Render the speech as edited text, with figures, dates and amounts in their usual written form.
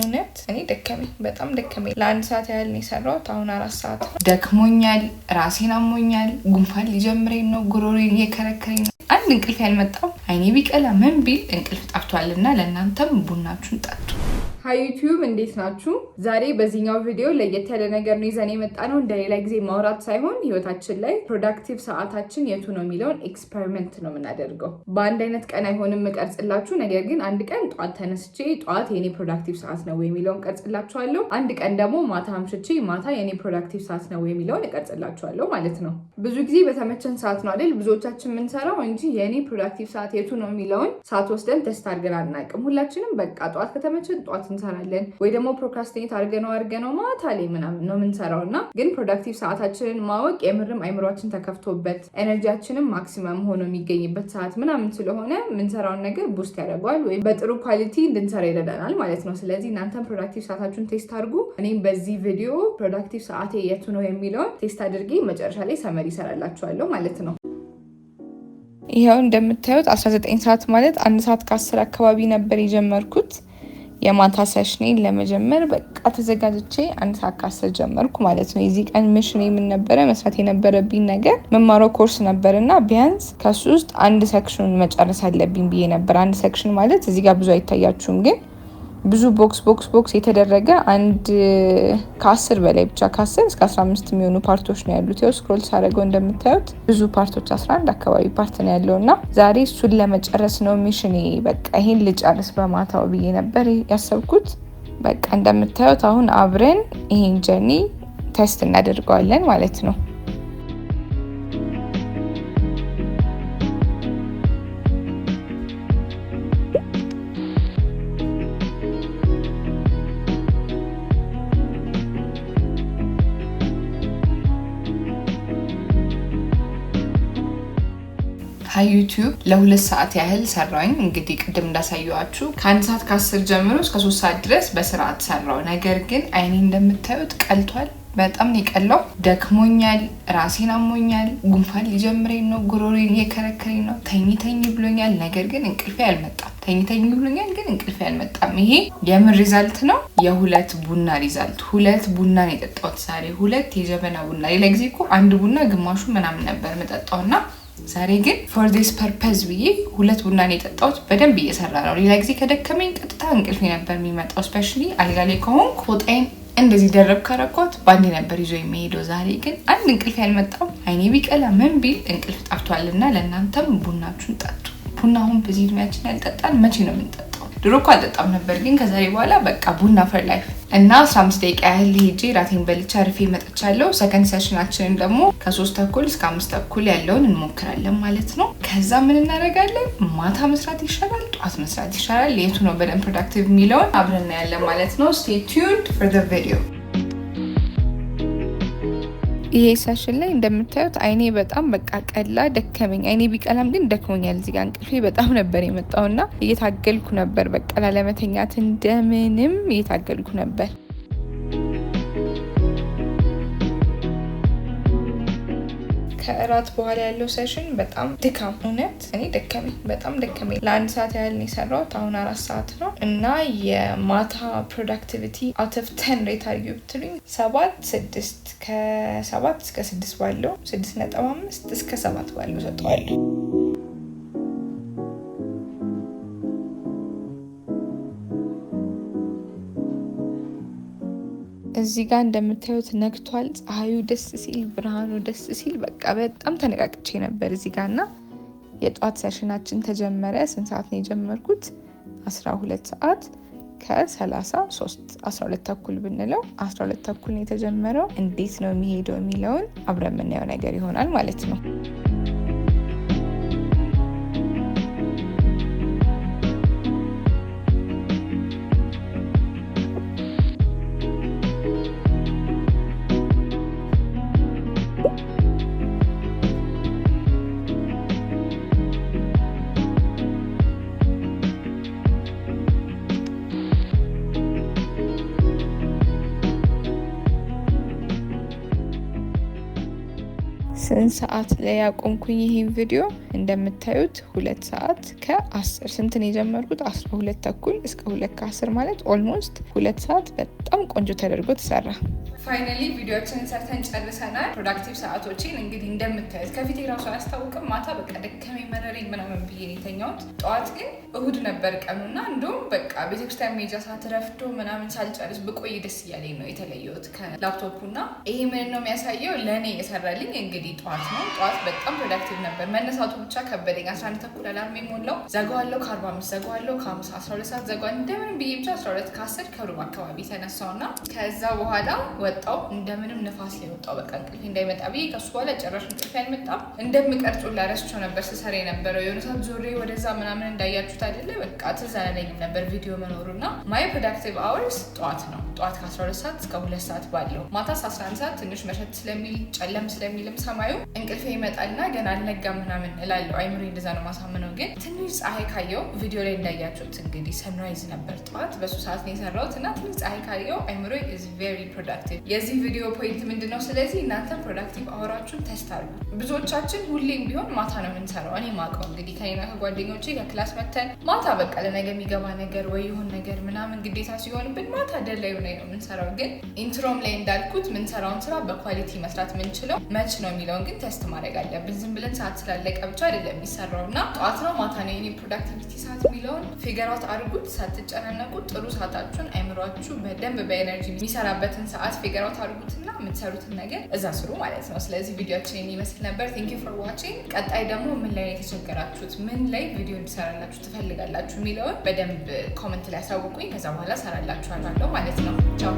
እውነት እኔ ደከመኝ፣ በጣም ደከመኝ። ለአንድ ሰዓት ያህል ነው የሰራሁት። አሁን 4 ሰዓት ነው። ደክሞኛል፣ ራሴን አሞኛል፣ ጉንፋን ሊጀምረኝ ነው፣ ጉሮሮዬን እየከረከረኝ ነው። አንድ እንቅልፍ ያልመጣም፣ አይኔ ቢቀላ ምን ቢል እንቅልፍ ጠፍቷልና ለእናንተም ቡናችሁን ጠጡ። Hi YouTube፣ እንዴት ናችሁ? ዛሬ በዚህኛው ቪዲዮ ለየት ያለ ነገር ነው ይዘን የመጣነው። እንደሌላ ጊዜ ማውራት ሳይሆን ህይወታችን ላይ productive ሰዓታችን የቱ ነው የሚለውን experiment ነው የምናደርገው። በአንድ አይነት ቀን አይሆንም እቀርጽላችሁ። ነገር ግን አንድ ቀን ጠዋት ተነስቼ ጠዋት የኔ productive ሰዓት ነው የሚለውን ቀርጽላችኋለሁ። አንድ ቀን ደግሞ ማታ አምሽቼ ማታ የኔ productive ሰዓት ነው የሚለውን እቀርጽላችኋለሁ ማለት ነው። ብዙ ጊዜ በተመቸን ሰዓት ነው አይደል ብዙዎቻችን የምንሰራው እንጂ የኔ productive ሰዓት የቱ ነው የሚለውን ሰዓት ወስደን test አድርገን አናውቅም። ሁላችንም በቃ ጠዋት ከተመቸን ጠዋት እንሰራለን ወይ ደግሞ procrastinate አድርገነው አድርገነው ማታ ላይ ምናምን ነው የምንሰራው። እና ግን productive ሰዓታችንን ማወቅ የምርም አይምሯችን ተከፍቶበት energy ያችንም maximum ሆኖ የሚገኝበት ሰዓት ምናምን ስለሆነ የምንሰራውን ነገር boost ያደርገዋል ወይም በጥሩ quality እንድንሰራ ይረዳናል ማለት ነው። ስለዚህ እናንተም productive ሰዓታችሁን test አድርጉ። እኔም በዚህ ቪዲዮ productive ሰዓቴ የቱ ነው የሚለውን test አድርጌ መጨረሻ ላይ summary ይሰራላችኋለሁ ማለት ነው። ይኸው እንደምታዩት 19 ሰዓት ማለት 1 ሰዓት ከ10 አካባቢ ነበር የጀመርኩት። የማታ session ኔን ለመጀመር በቃ ተዘጋጅቼ 1 ሰዓት ከ10 ጀመርኩ ማለት ነው። የዚህ ቀን mission ምን ነበረ? መስራት የነበረብኝ ነገር መማረው ኮርስ ነበር እና ቢያንስ ከሱ ውስጥ አንድ section መጨረስ አለብኝ ብዬ ነበር። አንድ section ማለት እዚህ ጋር ብዙ አይታያችሁም፣ ግን ብዙ box box box የተደረገ አንድ ከ10 በላይ፣ ብቻ ከ10 እስከ 15 የሚሆኑ part ኦች ነው ያሉት። ያው scroll ሳደርገው እንደምታዩት ብዙ part ኦች፣ 11 አካባቢ part ነው ያለው እና ዛሬ እሱን ለመጨረስ ነው mission ኔ። በቃ ይሄን ልጨርስ በማታው ብዬ ነበር ያሰብኩት። በቃ እንደምታዩት አሁን አብረን ይሄን journey test እናደርገዋለን ማለት ነው። Hi YouTube፣ ለ2 ሰዓት ያህል ሰራሁኝ። እንግዲህ ቅድም እንዳሳየኋችሁ ከ1 ሰዓት ከ10 ጀምሮ እስከ 3 ሰዓት ድረስ በስርዓት ሰራሁ። ነገር ግን አይኔ እንደምታዩት ቀልቷል። በጣም ነው የቀላው። ደክሞኛል፣ ራሴን አሞኛል፣ ጉንፋን ሊጀምረኝ ነው፣ ጉሮሮዬን እየከረከረኝ ነው። ተኝ ተኝ ብሎኛል፣ ነገር ግን እንቅልፌ አልመጣም። ተኝ ተኝ ብሎኛል፣ ግን እንቅልፌ አልመጣም። ይሄ የምን result ነው? የሁለት ቡና result። ሁለት ቡና ነው የጠጣሁት ዛሬ፣ ሁለት የጀበና ቡና። ሌላ ጊዜ እኮ አንድ ቡና ግማሹ ምናምን ነበር የምጠጣው እና ዛሬ ግን for this purpose ብዬ ሁለት ቡና ነው የጠጣሁት። በደንብ እየሰራ ነው። ሌላ ጊዜ ከደከመኝ ቀጥታ እንቅልፌ ነበር የሚመጣው። Especially አልጋ ላይ ከሆንኩ ፎጣዬን እንደዚህ ደረብ ካረኳት ባንዴ ነበር ይዞ የሚሄደው። ዛሬ ግን አንድ እንቅልፍ ያልመጣም፣ አይኔ ቢቀላ ምን ቢል እንቅልፍ ጠፍቷልና ለእናንተም ቡናችሁን ጠጡ። ቡና አሁን በዚህ እድሜያችን ያልጠጣን መቼ ነው የምንጠጣው? ድሮ እኮ አልጠጣም ነበር፣ ግን ከዛሬ በኋላ በቃ ቡና for life። እና 15 ደቂቃ ያህል ሄጄ ራቴን በልቼ አርፌ መጥቻለሁ። Second session ኣችንን ደግሞ ከ3:30 እስከ 5:30 ያለውን እንሞክራለን ማለት ነው። ከዛ ምን እናደርጋለን? ማታ መስራት ይሻላል፣ ጠዋት መስራት ይሻላል፣ የቱ ነው በደንብ productive የሚለውን አብረን እናያለን ማለት ነው። Stay tuned for the video። ይሄ session ላይ እንደምታዩት አይኔ በጣም በቃ ቀላ፣ ደከመኝ። አይኔ ቢቀላም ግን ደክሞኛል። እዚህ ጋር እንቅልፌ በጣም ነበር የመጣውና እየታገልኩ ነበር። በቃ ላለመተኛት እንደምንም እየታገልኩ ነበር። ከእራት በኋላ ያለው session በጣም ድካም፣ እውነት እኔ ደከመኝ፣ በጣም ደከመኝ። ለአንድ ሰዓት ያህል ነው የሰራሁት። አሁን 4 ሰዓት ነው እና የማታ productivity out of 10 rate አድርጊው ብትሉኝ 7፣ 6፣ ከ7 እስከ 6 ባለው፣ 6.5 እስከ 7 ባለው ሰጠዋለሁ። እዚህ ጋር እንደምታዩት ነግቷል። ፀሐዩ ደስ ሲል፣ ብርሃኑ ደስ ሲል በቃ በጣም ተነቃቅቼ ነበር እዚህ ጋር እና የጠዋት session ኣችን ተጀመረ። ስንት ሰዓት ነው የጀመርኩት? 12 ሰዓት ከ33፣ 12:30 ብንለው 12:30 ነው የተጀመረው። እንዴት ነው የሚሄደው የሚለውን አብረን የምናየው ነገር ይሆናል ማለት ነው። ስንት ሰዓት ላይ ያቆምኩኝ ይሄን ቪዲዮ? እንደምታዩት 2 ሰዓት ከ10። ስንት ነው የጀመርኩት? 12:30 እስከ 2:10 ማለት almost 2 ሰዓት በጣም ቆንጆ ተደርጎ ተሰራ። Finally ቪዲዮችንን ሰርተን ጨርሰናል። Productive ሰዓቶችን እንግዲህ እንደምታዩት ከፊቴ ራሱ አያስታውቅም። ማታ በቃ ደከመኝ መረረኝ ምናምን ብዬ ነው የተኛሁት። ጠዋት ግን እሁድ ነበር ቀኑና እንዲሁም በቃ ቤተክርስቲያን መሄጃ ሰዓት ረፍዶ ምናምን ሳልጨርስ ብቆይ ደስ እያለኝ ነው የተለየሁት ከላፕቶፑ። እና ይሄ ምን ነው የሚያሳየው? ለእኔ የሰራልኝ እንግዲህ ጠዋት ነው። ጠዋት በጣም productive ነበር። መነሳቱ ብቻ ከበደኝ። 11:30 alarm የሞላው፣ ዘጋዋለሁ፣ ከ45 ዘጋዋለሁ፣ ከ50 12 ሰዓት ዘጋዋለሁ። እንደምንም ብዬ ብቻ 12:10 ከሩብ አካባቢ ተነሳው እና ከዛ በኋላ ወጣው። እንደምንም ንፋስ ላይ ወጣው። በቃ እንቅልፌ እንዳይመጣ ብዬ። ከሱ በኋላ ጭራሽ እንቅልፌ አልመጣም። እንደምቀርጹ ላረስቸው ነበር ስሰራ የነበረው። የሆነ ሰዓት ዞሬ ወደዛ ምናምን እንዳያችሁት አይደለ፣ በቃ ትዝ አላለኝም ነበር ቪዲዮ መኖሩ። እና my productive hours ጠዋት ነው። ጠዋት ከ12 ሰዓት እስከ 2 ሰዓት ባለው። ማታ 11 ሰዓት ትንሽ መሸት ስለሚል፣ ጨለም ስለሚልም ሰማዩ እንቅልፌ ይመጣልና ገና አልነጋም ምናምን እላለሁ። አይምሮ እንደዛ ነው ማሳምነው። ግን ትንሽ ፀሐይ ካየው፣ ቪዲዮ ላይ እንዳያችሁት እንግዲህ sunrise ነበር ጠዋት፣ በሱ ሰዓት ነው የሰራሁት እና ትንሽ ፀሐይ ካየው አይምሮ is very productive። የዚህ ቪዲዮ point ምንድን ነው? ስለዚህ እናንተ productive hour ኣችሁን test አድርጉ። ብዙዎቻችን ሁሌም ቢሆን ማታ ነው የምንሰራው። እኔ ማውቀው እንግዲህ ከኔና ከጓደኞቼ ከ class መተን ማታ በቃ ለነገ የሚገባ ነገር ወይ የሆን ነገር ምናምን ግዴታ ሲሆንብን ማታ ደላዩ ላይ ነው የምንሰራው። ግን intro ም ላይ እንዳልኩት የምንሰራውን ስራ በ quality መስራት የምንችለው መች ነው የሚለውን ግን test ማድረግ አለብን። ዝም ብለን ሰዓት ስላለቀ ብቻ አይደለም የሚሰራው። እና ጠዋት ነው ማታ ነው የኔ productivity ሰዓት የሚለውን figure out አድርጉት። ሳትጨናነቁ ጥሩ ሰዓታችሁን፣ አይምሯችሁ በደንብ በ energy የሚሰራበትን ሰዓት figure out አድርጉትና የምትሰሩትን ነገር እዛ ስሩ ማለት ነው። ስለዚህ ቪዲዮችን ይመስል ነበር። Thank you for watching። ቀጣይ ደግሞ ምን ላይ የተቸገራችሁት፣ ምን ላይ ቪዲዮ እንዲሰራላችሁ ትፈልጋላችሁ የሚለውን በደንብ comment ላይ አሳውቁኝ። ከዛ በኋላ ሰራላችኋለሁ ማለት ነው። ቻው።